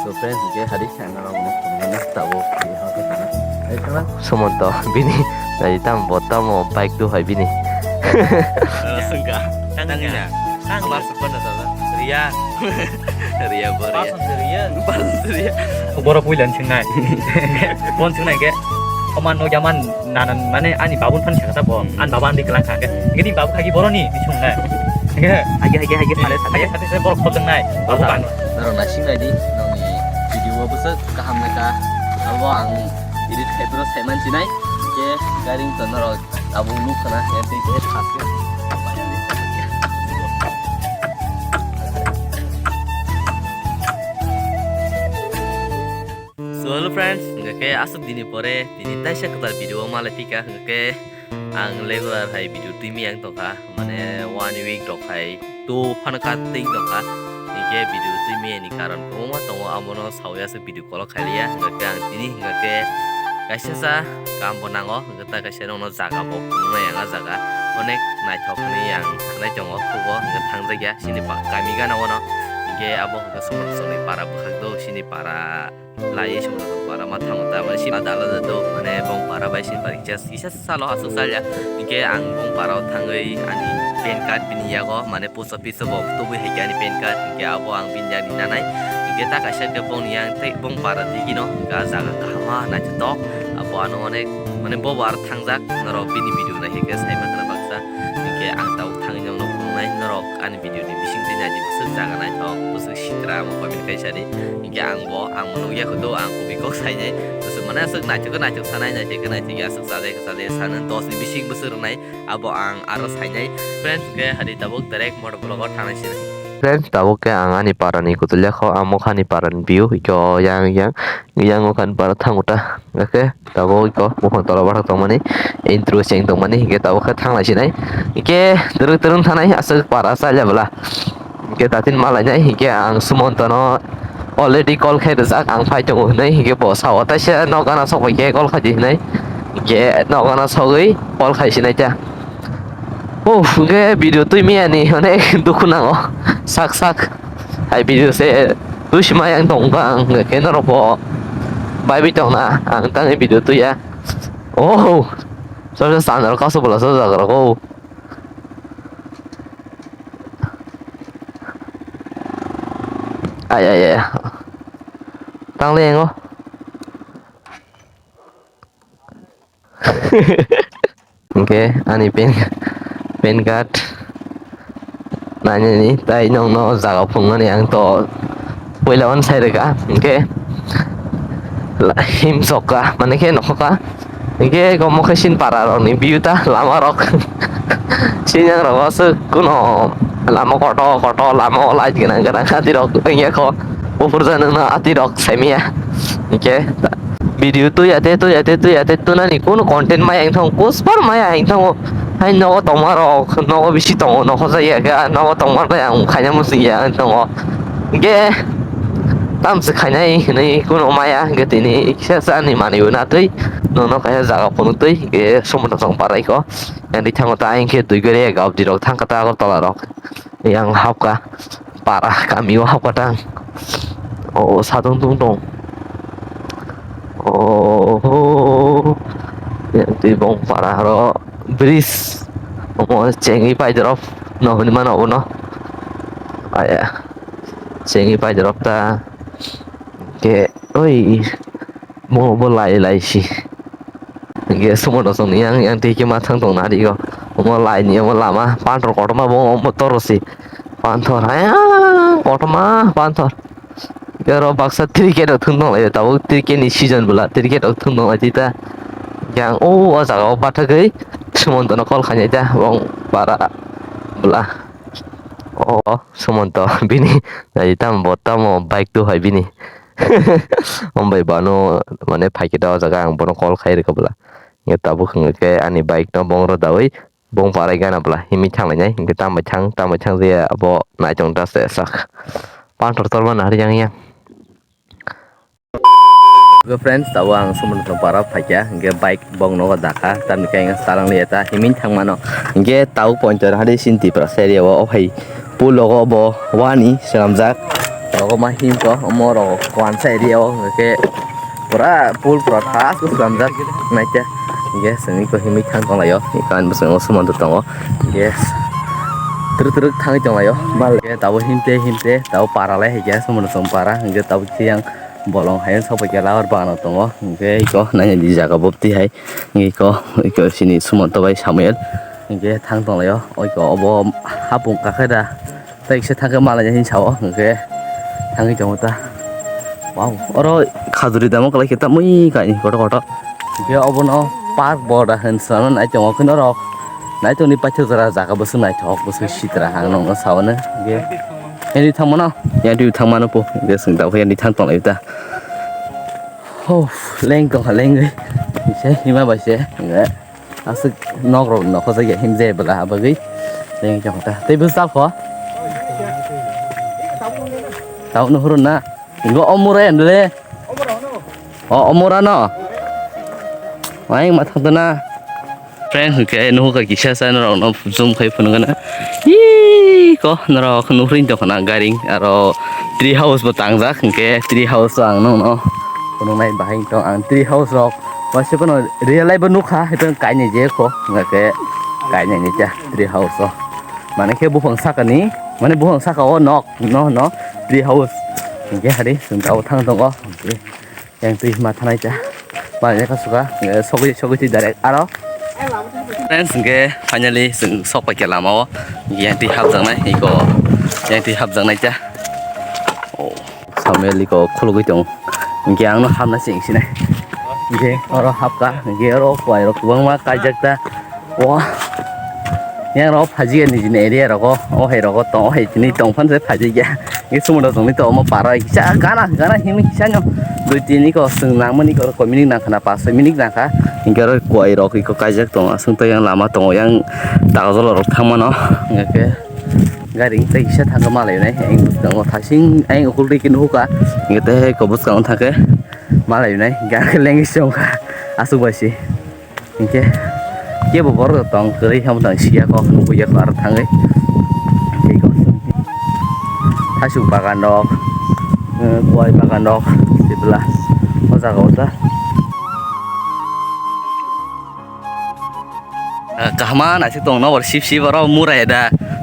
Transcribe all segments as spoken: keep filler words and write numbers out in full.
So friends, hingke hari sana rok no tabuk. Sumonto bini nai tam bo tamo bike tu hai bini. Sengka. Tangnya. Tangnya. Apa sekolah tata? Ria. Ria bo ria. Pasan ria. Pasan ria. Borok puilan singnai. Bon singnai ke. Oman no jaman nanan mane ani babun phan sakata bo. Hmm. An baba andi kelang kha ke. Gini babu kagi boroni sungnai. Hage hage hage sare sare. Hage sare sare borok khobjang nai. Babu kan. Naro nasing nai di nongni video bo bwswk kaham nai ka. Abo ang edit khai bro saiman sinai. Ke garing to naro abo nuk kana ya tei ke khas ke. So hello friends, hingke aswk dini pore tini taisa kwtal video o malai phika hingke ang regular hai video twi miyang tongkha, mane one week rok hai to phano ka twi tongkha, hingke video twi miyani karon kwbangma tongo, abono sawi aswk video kolok khailiya, hingke ang tini hingke kaisa sa kam bo nango, hingke ta kaisa nokno jaga bo phunuknai ang a jaga onek naithok hinwi ang khanai tongo, khubo hingke thangjakya chini pa kami gana ono, hingke abo hingke somor somni para bwkhak do chini para. Lai song para ma thango ta mane si ada alada do mane bong para bai si parik jas isa salo aswk salya hingke ang bong para o thangwi ani pan card bini yago mane post office o bo tubui hai ani pan card hingke abo ang bini yak rina nai hingke ta kaisa ke bong yang tei bong para twi gino hingke ah jaga kaham ma naithotok abo ano onek mane bo bo aro thangjak norok bini video nai hingke sai mankhana baksa hingke ang tabuk thangwi nongno phunuknai norok ani video ni bising twi naidi bwswk jaga naithok bwswk sitra amo comment kaisa di. Hingke ang bo, ang bo nukya kho do, ang kubui kok sainai. Bwswk mane aswk naithok khe naithok sanai, naithok khe naithok ya, aswk chajai khe chajai, sana dos ni bising bwswk rwnai, abo ang aro sainai. Friends, hingke hari tabuk direct motor vlog o thangnai sini. Friends, tabuk khe ang ani para ni kutulya kho, ang mokha ni para ni view, hingke o yang, yang, yang mokha ni para thango ta. Oke, tabuk iko buphang tola bathak tongmani, intro cheng tongmani, hingke tabuk khe thanglai sinai. Hingke twrwk twrwk thanai, aswk para salya bwla. Hingke datin malainai, hingke ang Sumontono already call khai rijak, ang phai tongo hinui, hingke bo sao taisa nok gana sok bai khe call khai di hinui, hingke nok gana sogwi call khai sinai ta. Oh, hingke video twi miyani onek dukhu nango, sak sak. Hai video se twi sima yang tong kha ang, hingke norok bo bai bi tong na, ang tangni video twi ya. Oh, so so sandal kaso bola so jaga rok, oh. Ay, ay, ay. Tang le ngo. Hingke ani pan, pan card nainani tai nongno jaga phunuknani ang to puila on sai rwkha hingke la-, himsokha mane khe nokhoka hingke omo khe sin para rokni view ta lama rok sinyang rok aswk kuno lama kotor kotor lama o light gwnang gwnang ati rok wngya kho buphur janwngno ati rok saimaya hingke. Video tuya te, tuya te, tuya te, tunani kuno content maya wng thango, kusbar maya wng thango. Hai nogo tongma rok, nogo bisi tongo, nogo jaya khe, ah, nogo tongma bai ang khaina muchung ya wng thango. Ge, tamse khainai hinui kuno maya, ge tini kisa sa ni manwi na twi, nono kaisa jaga phunuk twi, ge somono tong parai ko. Yang di thango ta, yang khe dui gari ga abdi rok thang kata Agartala rok. Yang hapka. Para kami o hapkha tang. O, o, satung tung tong. O, o, o, yang twi bong para aro bridge. Omo chengwi pai drop. No, hwnwi mano obo no. Aya. Chengwi pai drop ta. Ke, oi. Mo bo lai lai si. Hingke sumo rok chwng yang yang twi khe ma thang tong nari o. Omo lai ni omo lama panthor kotorma bo omo toro si. Panthor ha kotorma panthor. Oro baksa cricket rok thung tong lai tabuk cricket ni season bwla cricket rok thung tong lai twi ta. Yang o o jaga o bathagwi Sumonto no call khainai ta bong para bwla. O Sumonto bini nai tamo bo tamo bike tu hai bini. Ombai bano mane phaikhe ta o jaga ang bono call khai rwkha bwla. Hingke tabuk hwnkhe ani bike no bong rwdaui bong parai gana bwla himwi thanglainai. Hingke tambai thang tambai thang je abo naitong ta se sak. Panthor torma nahar yang yang. Hingke friends, tabuk ang Sumonto para phaikha hingke bike bong nogo dakha tamni khe ang salang liya ta himwi thangmano. Hingke tabuk pointer hari sin Tiprasa area o hai pulogo bo wani swnamjak. Rogo ma him ko, omo rogo kuansa area o, hwnkhe pura pool pura thas khe swnamjak naikhe. Hwnkhe chwng iko himwi thang tonglaio, iko ani bwskango Sumanto tongo. Hwnkhe twrwk twrwk thangwi tonglaio. Mal khe tabuk himte himte tabuk para lai hai khe Sumanto tong para, hwnkhe tabuk khe yang bolong hai sok pai khe labar bagano tongo. Hwnkhe iko naina di jaga bopti hai, iko, iko chini Sumanto bai Samuel hwnkhe thang tonglaio. Iko obo hapung kakhe da. Tei kisa thangkhe malai hin sao, hwnkhe thangwi tongo ta. Wow, oro khajuri damo kwlai khe ta mui kaini kotor kotor. Hwnkhe obono park boda hin swnamna nai tongo khe norok. Nai tongni paithak jora jaga bwswk naithok, bwswk sitra ang nokno sao no. Hwnkhe yani thangmano, yani thangmano po, hwnkhe chwng tabukhe yani thang tonglai ta. Ho, leng tongkha lengwi. Himse hima bai se, hwnkhe. Aswk nok rok nokho jagya himjai bwla habagwi. Tei wngkha ta. Tei bwswk kho? Tamo nuhuru na. Ngo omura ya nule. O omura no. Ai ma thang na. Friends, hwnkhe nuhukha kisa sa norok no zoom khai phunukgana. Ih, ko norok nuhring tongkha na gari aro tree house bo tangjak, hwnkhe tree house o ang nokno phunuknai bahai tong ang tree house rok. Waisa phano real life o nukha, haiphano kainai je kho, hwnkhe kainai ni cha tree house o. Mane khe buphang sakani, mane buphang saka o nok, no, no, tree house. Hwnkhe hari chwng tabuk thang tongo. Hwnkhe yang twi ma thanai cha. Mane kha suka, hwnkhe sogwi, sogwi twi direct aro. Friends, hwnkhe finally chwng sok paikha lama o. Yang twi hapjaknai, iko yang twi hapjaknai cha. Oh. Samuel iko khulugwi tongo. Hwnkhe ang no hamna se wngsinai. Hwnkhe oro hapkha, hwnkhe oro kuai rok kwbangma kaijak ta. O yang rok phaji ya nijini area rogo, o hai rogo tong, o hai tini tong phan se phaji ya. Hwnkhe sumudra tongni to omo para kisa gana, gana himwi kisa no. Dui tini ko chwng nangmani ko koi minute nangkha na, pas soi minute nangkha. Hwnkhe oro kuai rok iko kaijak tongo, aswk to yang lama tongo, yang takjolo rok thangmano. Hwnkhe. Gari tei kisa thangkhe malai nai, ang bwskango thasing, ang ukultwi khe nuhukha, hwnkhe tei hai kobos kango thangkhe malai nai, gari lengwi se wngkha, aswk bai se. Hwnkhe kebo borok tong kwrwi, hamo tong siya kok, nukya kok, aro thangwi. Tei kok thasuk bagan rok, eh, kuai bagan rok, sibla o jaga o ta. Ah, kahama naisik tong, nobar sip sip oro mura ya da.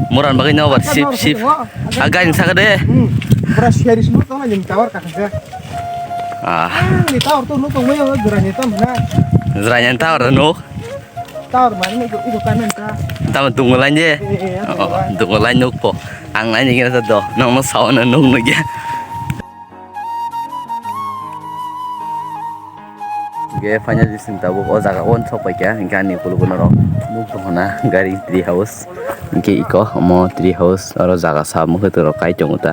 Mura ni bagwi nobar sip sip. Ah, gai saka de. Hmm. Pura siari sumut tong, ni tower ka kha. Ah. Ni tower to nuk tong mai, jora ni tam na. Jora ni tower nuk. Tower mani nuk ugo ka men ka. Tam tungulai je. Eh, eh, eh, oh, tungulai nuk po. Ang nai ni kena do. Nong no sao na nuk nuk ya. Hwnkhe finally chwng tabuk o jaga o sok paikha, hwnkhe ani ukulukgo norok nuk tongkha na gari tree house. Hwnkhe iko omo tree house oro jaga sa mwkhwtwrok kai tongo ta.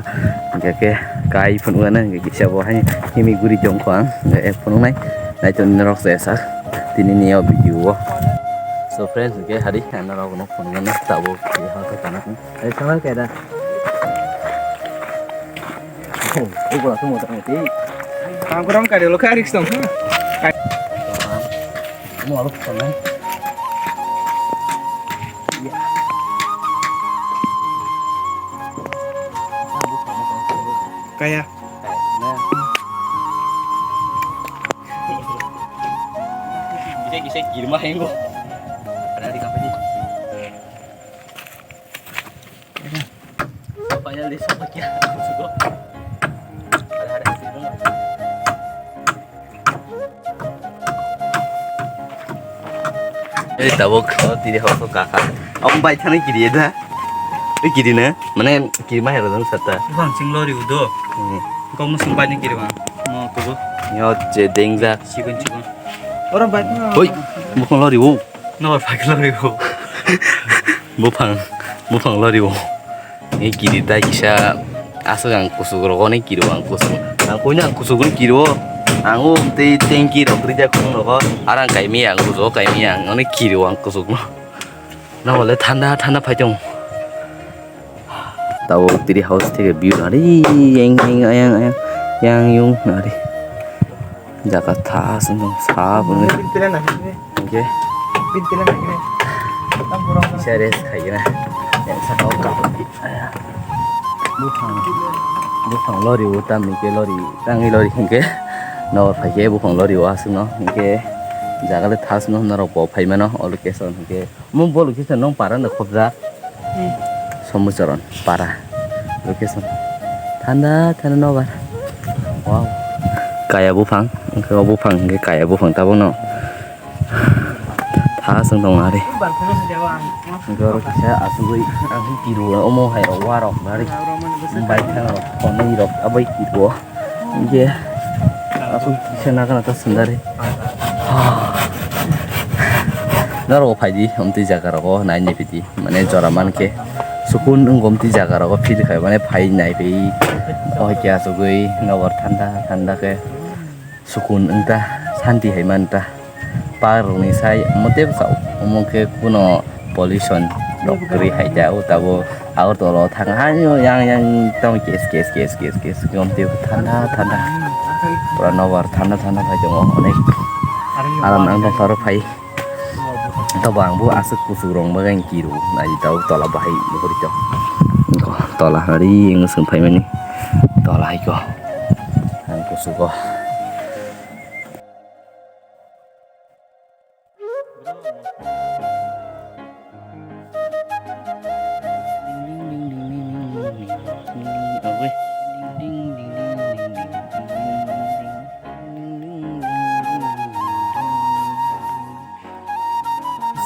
Hwnkhe khe kai phunukgana hwnkhe kisa bo hai himwi guri tongkha ang, hwnkhe phunuknai naitokni norok se sak tini ni o video o. So friends, hwnkhe hari ang norok no phunukgana tabuk tree house o kana. Ai, sama kaida. Oh, oh, bola tu motor ngerti. Tangkurang kaida lo karik song. Mo alok sana. Iya. Kaya. Bisa, bisa girma hengo. Ada di kafe ni. Finally, sa paikha. Hare, hare, hare. Ei, tabuk, oh, tini hor kha kha. Om bai thani kiri da. Ei kiri na, mane kiri ma hero dang sata. Bang sing lori udo. Hmm. Kok musung bai ni kiri bang. Mo kubo. Yo, je dengja. Chikon, chikon. Ora bai. Hoi, bukhang lori u. No, bai lori u. Buphang, buphang lori u. Ni kiri ta kisa aswk ang kusuk rogo ni kiri o ang kusuk. Ang koi no ang kusuk ni kiri o. Ang o tei tengki rok rijak khung rogo. Arang kaimi ang kujo kaimi ang oni kiri o ang kusuk no. Na wale thanda thanda phai tong. Tabo tree house theke view nari yang yang ayang ayang yang yung nari. Jaga tha sung sa bung. Oke. Bisa rest khai gina. Yang sa kau kau. Buphang. Buphang lori o, tamni khe lori, tangwi lori hinkhe nokbar phaikhe buphang lori o aswkno hinkhe jaga le thasno norok bo phaimano o location hinkhe. Omo bo location nung para no khobjak. Hmm. Somucharan para location. Thanda thanda nobar. Wow. Kaya buphang, hinkhe o buphang hinkhe kaya buphang tabukno. Tha chwng tong ari. Hinkhe oro kisa asugwi ang khe kiru omo hai rok warok nari. Bike thang rok tonwi rok abai kiru. Hinkhe aswk kisa nagana ta sundari. Norok phaidi omtwi jaga rogo naini phaidi mane jora mankhe sukun wng omtwi jaga rogo feel khai mane phai nai phai. Ohai khe asugwi nobar thanda thanda khe sukun wngta santi hai manta. Park rokni sai omo tei bwsao omo khe kuno pollution rok kwrwi hai ta o tabuk Agartala o thang hai o yang yang tong kes kes kes kes kes tong tei thanda thanda pura nobar thanda thanda phai tongo onek aram ang tong pharo phai tobo ang bo aswk kuchuk rok bagwi ang kiru nai tabuk tola bahai nuhuri tong tola hari ang swng phaimani tola hai ko ang kuchugo.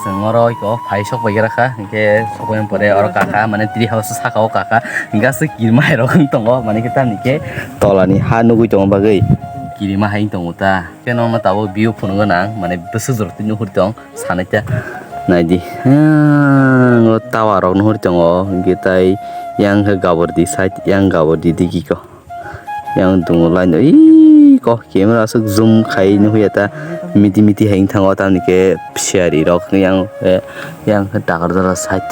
Chwng oro iko phai sok bai gra kha, hinkhe sok bai pore oro kaka, mane tree house saka o kaka, hinkhe aswk kirima hai rok wng tongo, mane khe tamni khe tola ni ha nugui tongo bagwi kirima hai wng tongo ta. Khe nono tabuk view phunukgo nang, mane bwswk jora twi nuhur tong sanai ta. Naidi, hmm, o tower rok nuhur tongo, hinkhe tai yang khe gabordi side, yang gabordi digi ko. Yang dungo line o, ii, ko camera aswk zoom khai nuhya ta, miti miti hai wng thango, tamni khe siyari rok yang, eh, yang khe dakar jora side.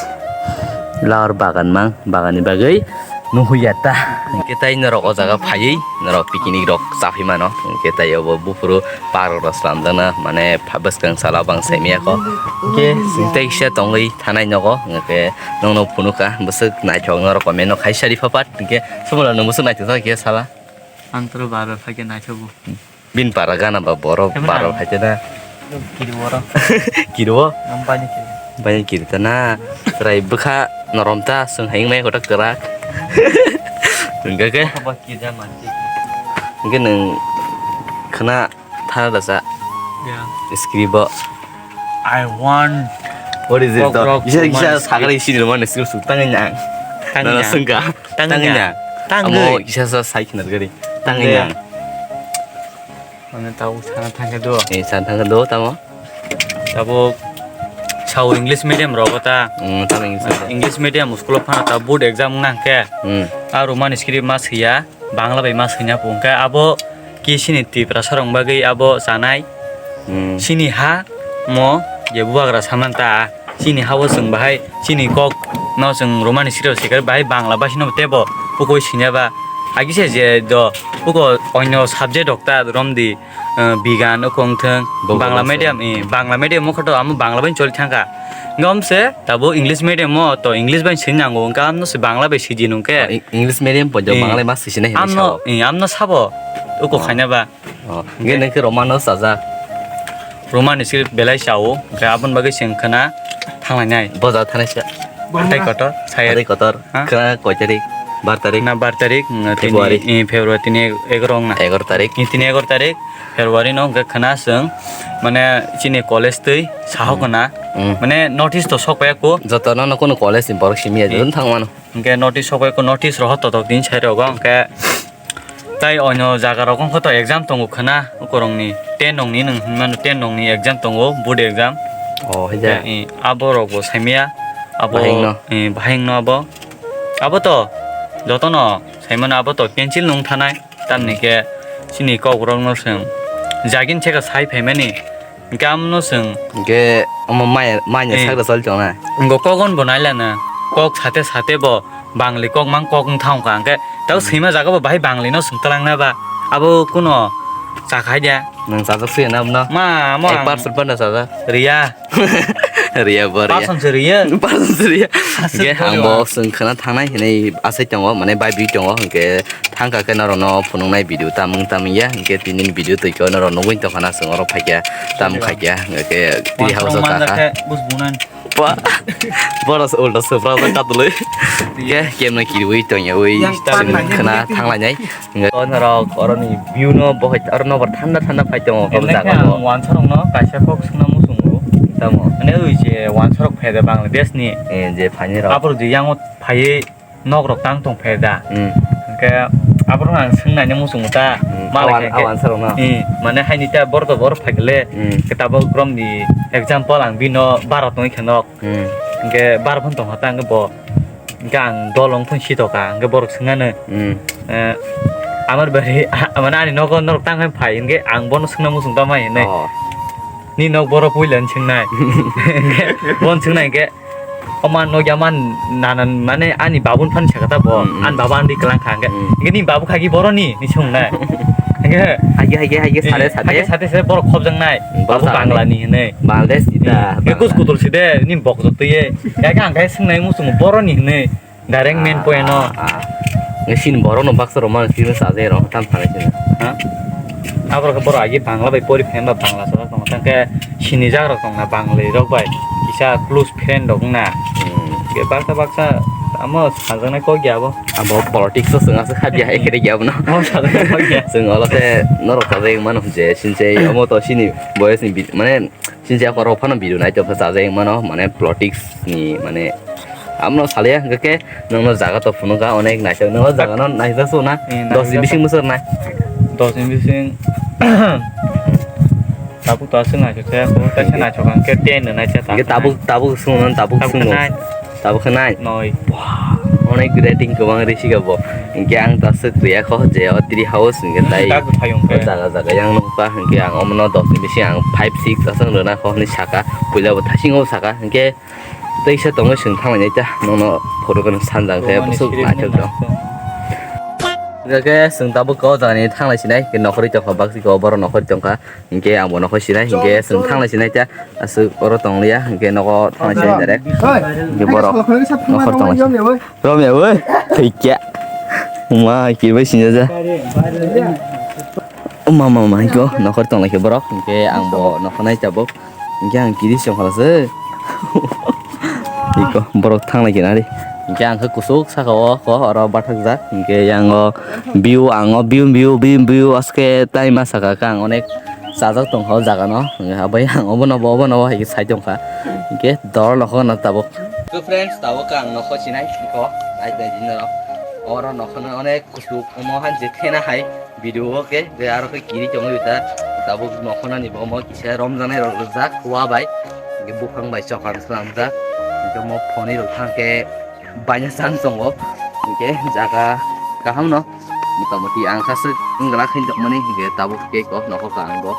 Lar bagan mang, bagan ni bagwi. Nuhuya ta. Hingke tai norok o jaga phaiwi norok picnic rok chaphi mano. Hingke tai obo buphuru park rok slamjakna mane pha-, bwskang sala bang saimiyako. Hingke sing tai kisa tongwi thanai nogo. Hingke nongno phunukha bwswk naithok norok comment no khai sadi phapat. Hingke somola nung bwswk naithok khe sala. Ang toro bar bar phaikhe naithogo. Bini para gana ba borok Kemana? Baro hai tena. Kiri borok. Kiri bo? Ang bani kiri. Bani kiri tena. Trai bwkha norom ta, swng hai wngmai kotak kwrak. Hingke ke? Apa kiri da mati. Hingke nwng khna thana dasa. Ya. Script bo. I want What is this? Kok rok Kisa, kisa roman script. Sakari isi roman script sung tangin ang. Tangin Nana ang. Sungka. Tangin Tangin ang. Ang. Tangin. Amo kisa sa sai khinar gari. Tangin ang. Mane tau sana thangkhe do. Eh, sana thangkhe do, tamo? Tabo sao English medium rogo ta. Hmm, tamo English medium. English medium school phano ta board exam nangkhe. Hmm. A roman script ma swiya, Bangla bai ma swina pungkhe abo ki sini Tiprasa rong bagwi abo chanai. Hmm. Sini ha mo je bubagra samanta. Chini habo chwng bahai chini kok no chwng romani script sikar bahai Bangla bai no tebo ukoi sinya ba agise je do uko onyo subject rok ta romdi, eh, bigan uko wngthwng Bo Bangla bo medium, eh, Bangla medium wngkha to amo Bangla bai choli thangkha. Ngom se tabo English medium mo to English bai sini nango wngkha amno se Bangla bai siji nungkhe. Oh, Eng-, English medium po jo Eh, Bangla ma sisi nai hinwi amno, sao. Eh, amno sabo uko Oh. khaina ba. Oh, hingke nang khe Romano sajak. Romani script belai sao, hingke aboni bagwi se wngkha na thanglainai. Boja thanai se. Hatai kotor, sayat. Hatai kotor. Ha? Kha koi tarik? Bar tarik? Na bar tarik, mm, tini, February. Eh, February tini egaroh wngna. Egaroh tarik. Eh, tini egaroh tarik, February no hingke khna chwng, mane chini college twi sahok Hmm. na. Hmm. Mane notice to sok paya ko. Joto no, no, kono college ni borok simi ya, Hmm. joto thang mano. Hingke notice sok paya ko, notice rohor totok din sai rogo, hingke Tai onyo jaga rok wngkha to exam tongo khwna, ukorokni ten nokni nwng hwnmano ten nokni exam tongo, board exam. Oh, hai da. Eh, eh, abo rok bo saimaya, abo, Bahingno. Eh, bahingno abo. Abo to jotono saimano abo to cancel nung thanai, tamni khe chini kok rokno chwng jagin chekha sai phaimani. Hingke amno chwng. Hingke omo maya, maya Eh. sakra choli tongnai. Hingke kok on bo nailana. Kok sate sate bo Bangli kok mang kok wng thang kha. Hingke tao Hmm. swima jaga bo bahai Bangli no chwng twlang na ba. Abo kuno chakha dia. Nwng chajak suya na abno? Ma, mo Ek ang parcel panda chajak. Riya. Riya bo riya. Person se riya. Person se riya. Aswk Hingke ang bo. Bo swng khna thangnai hinui asai tongo, mane bai bi tongo, hingke thangka khe norokno phunuknai video tamung tamung ya, hingke tini video twi khe norok nugui tongkha na swng oro phaikya, tam khaikya, hingke twi Wansarok house o manjak kakha. Khe bus bunan. Ba, boro se ulta swpra jak katulwi. Hingke kemno kiriui tongyaui Yang swng pan khna nangya. Thanglainai. Hingke norok oroni view no bohai, oro nokbar thanda thanda phai tongo, Emne jaga khe ang bo. Wansarokno kaisa kok swngna muchungo. Tamo? Mane oi je wansarok phaida Bangladesh ni. Eh, je phaini rok. Aboro je yango phaiwi nok rok tang tong phaida. Hmm. Hingke aborok ang swngnaini muchungo ta. Hmm. Malai Awan, khe awan sarokno. Hmm. Mane haini ta bor to bor phaikle. Hmm. Khe tabok romni example ang bino bara tongwi khe nok. Hmm. Hingke bar phano tongkha ta hingke bo. Hingke ang dol wng phano sitoka, hingke borok swngano. Hmm. Eh, amar bari, mane ani nogo norok tang phai, hingke ang bono swngna muchung tamo hai hinui. Oh. Ni nok borok puila ni swngnai. Hingke bon swngnai hingke, "Oma nokya man nanan mane ani babun phano sakha ta bo, Hmm, hmm. Ani baba ani kalang kha," hingke, Hmm. "Hingke ni babu khagi boroni?" Ni swngnai. Hingke, Hage, hage, hage, sade, Eh, sade. Hage sade sade borok khobjaknai. Hmm, Babu borok Bangla ni hinui. Bangladesh ni ta, Hmm. Hingke Bangla. Kus kutul side, ni bokjak twi ye. Kaya khe ang khe swngnai muchungo boroni hinui direct main Ah, point o. Ah, ah. Nge sini borok no baksa rok mano sini sa je rok tam thani sini. Ha? Aboro khe borok agi Bangla bai pori phaima Bangla sa tong tang khe sini jak rok tong na Bangla rok bai kisa close friend rok na. Hmm. Ke baksa baksa amo sajaknai kok ya bo. Abo politics o swnga se kha dia ekere ya bo no. Amo sajaknai kok ya. Swngo lo se norok sajak mano je sinche amo to sini boyes ni bit mane Sinchi akorok phano video naitoksa chajak mano, mane politics ni, mane amno salya hwnkhe nongno jaga to phunukha onek naithok, nongno jaga no naithok sona Eh, dos ni naithok. Bising bwswk nai. Dos ni bising tabuk to aswk naithok khe, kaisa naithok hwnkhe ten no naithok ta. Hwnkhe tabuk, tabuk swngo, tabuk Tabuk swngo. Nai. Tabuk khe nai. Noi. Onek rating kwbang risi kha bo. Hwnkhe ang ta swk twiya kho je o tree house hwnkhe tai. Dak phai hwnkhe. O jaga jaga yang nukha hwnkhe ang omono dos ni bising ang five six aswk rwna kho hinwi saka. Puila bo thasing o saka hwnkhe teisa tongwi swng thanglainai ta nono photo kheno sanjak khe Romani bwswk siri naithok hwnwi tong. Naithok. Hwnkhe swng tabuk o jaga ni thanglai sinai hwnkhe nokhorwi tongkha bakti khe o borok nokhorwi tongkha. Hingke ang bo nokho sinai, hingke chwng thanglai sinai ta, aswk oro tong liya, hingke nogo thanglai sinai direct. Hoi, hingke borok nokhor tong lai sinai. Romya, oi, thikya. Ma, kibai sinja ja. Ma, ma, ma, hingke nokhor tong lai khe borok, hingke ang bo nokho nai tabuk. Hingke ang kiri song khala se. Iko, borok thanglai khe nari. Hingke ang khe kusuk saka o, ko oro bathak jak. Hingke yang o view, ang o view, view, view, view, aske tai ma saka khe ang onek chajak tongkha o jaga no. Hingke abai ang obono bo, obono bo hai khe sai tongkha. Hingke dol nokho no tabuk. So friends, tabuk ang nokho sinai iko, nai nai dino. Oro nokho no onek kusuk omo han je thena hai. Video o khe, je aro khe kiri tongwi ta, tabuk nokhornani bo omo kisa romjaknai rok rijak, wa bai, hingke buphang bai chokang swnamjak, hingke omo phone rok thang khe baina chang tongo, hingke jaga kaham no, motamoti ang kha swk wngla khe tongmani, hingke tabuk khe kok nokho ka ang bo,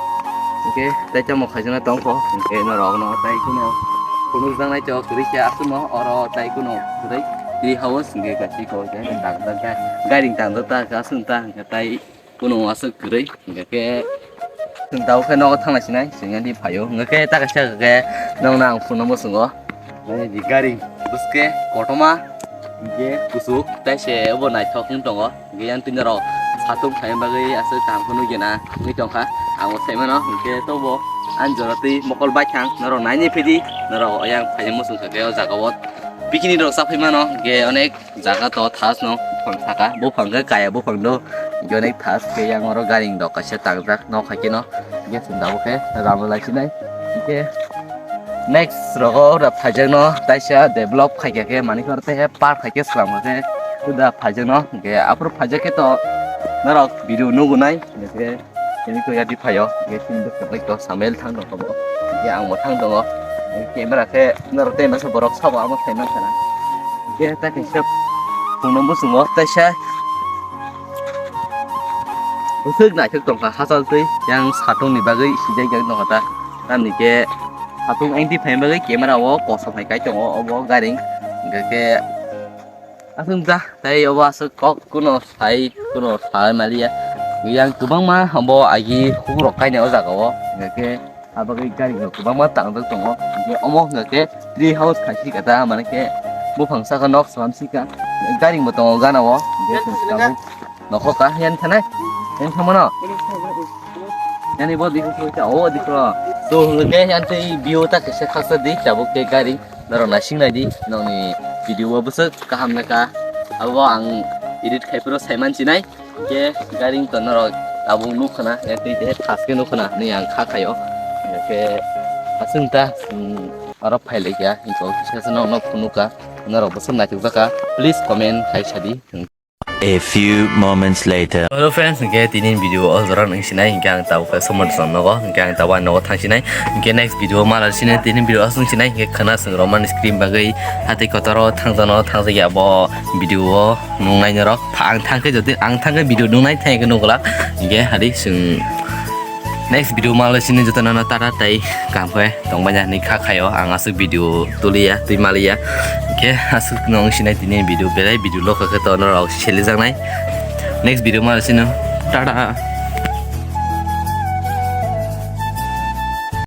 hingke tei tamo khaijaknai tongkho, hingke norok no tei kheno phunukjaknai chok kwrwi khe aswkno oro tei kheno kwrwi tree house hingke kaisa kok jai tangjaknai, gairing tangjak ta aswk ta hingke tai. Kunu aswk kwrwi, hingkha khe chwng tabuk khe nogo thanglai sinai, chwng di phaio. Hingkha khe ta kaisa khe nokno ang phunukno muchungo. Nini di gari bwske kotorma, hingkhe kuchuk, tai se obo naithok wng tongo. Hingkhe yang twi norok satung khaina bagwi aswk kaham khe nukya na wngwi tongkha. Ang bo sai mano, hingkhe tobo ani jora twi mokol baithang, norok naini phidi, norok yang phaina muchung kha khe o jaga o picnic rok cha phai mano, hingkhe onek Jaga to thas no buphang saka, buphang khe kaya buphang do, hingke onek thas khe yang oro gari rok kaisa tangjak nok hai khe no, hingke chwng tabuk khe ram lai sinai, hingke next rogo ora phaijak no taisa develop khaikha khe manwi khe oro tei park hai khe swnam khe uda phaijak no, hingke aphuru phaijak khe to norok video nugo nai, hingke. Tini ko yadi phaio, hingke tini bwskango to samel thang tong kha bo. Hingke ang bo thang tongo. Camera khe norok tei masa borok sabo amo khe nang khana. Hingke ta kaisa phone no bwswngo taisa. Bwswk naithok tong kha hachal twi yang satung ni bagwi sijak jak tong kha ta. Tamni khe satung engti phaima bagwi camera o kosom hai kai tongo obo gari. Hingke khe Aswk ta, tei obo aswk kok kuno sai, kuno sai maliya. Yang kwbangma obo agi hukrok kainai o jaga o. Hingkhe Abagwi gari rok kwbangma tangjak tongo. Hingke omo hwnga khe tree house khai si kata, mane khe buphang saka nok swlam si ka. Gari bo tongo gana o. Hingke chwng tabuk nokho ka yan thanai. Yan thangmano. Yani bo dikho, o dikho. So hwnga khe yan tei view ta khe se khasa di tabuk khe gari. Norok naising nai di, nokni video o bwswk kaham nai ka. Abo ang edit khai phuru sai man sinai. Hingke gari wngkha norok tabuk nukha na, ya tei tei thas khe nukha na hinwi ang kha khaio. Hingke aswk ta, um, aro phai lai kha, hingke kisa se nok nok phunukha, norok bwswk naithok jakha, please comment khai sadi. A few moments later. Hello friends, hingke tini video o jora nung sinai, hingke ang tabuk khe somon som nogo, hingke ang tabuk nogo thang sinai, hingke next video o mala sinai, tini video aswk sinai, hingke khana swng romani screen bagwi, hati kotoro thang jano thang jagya bo video o nung nai norok. Ang thangkhe jodi, ang thangkhe video nungnai thangkhe nukla. Hingke hari chwng next video ma le sini joto nono tata tei kaham khe tongmani hinwi kha khaio. Ang aswk video tuliya, twi maliya. Hingke aswk nung sinai tini video belai video lokha khe to norok selijaknai. Next video ma le sino tata.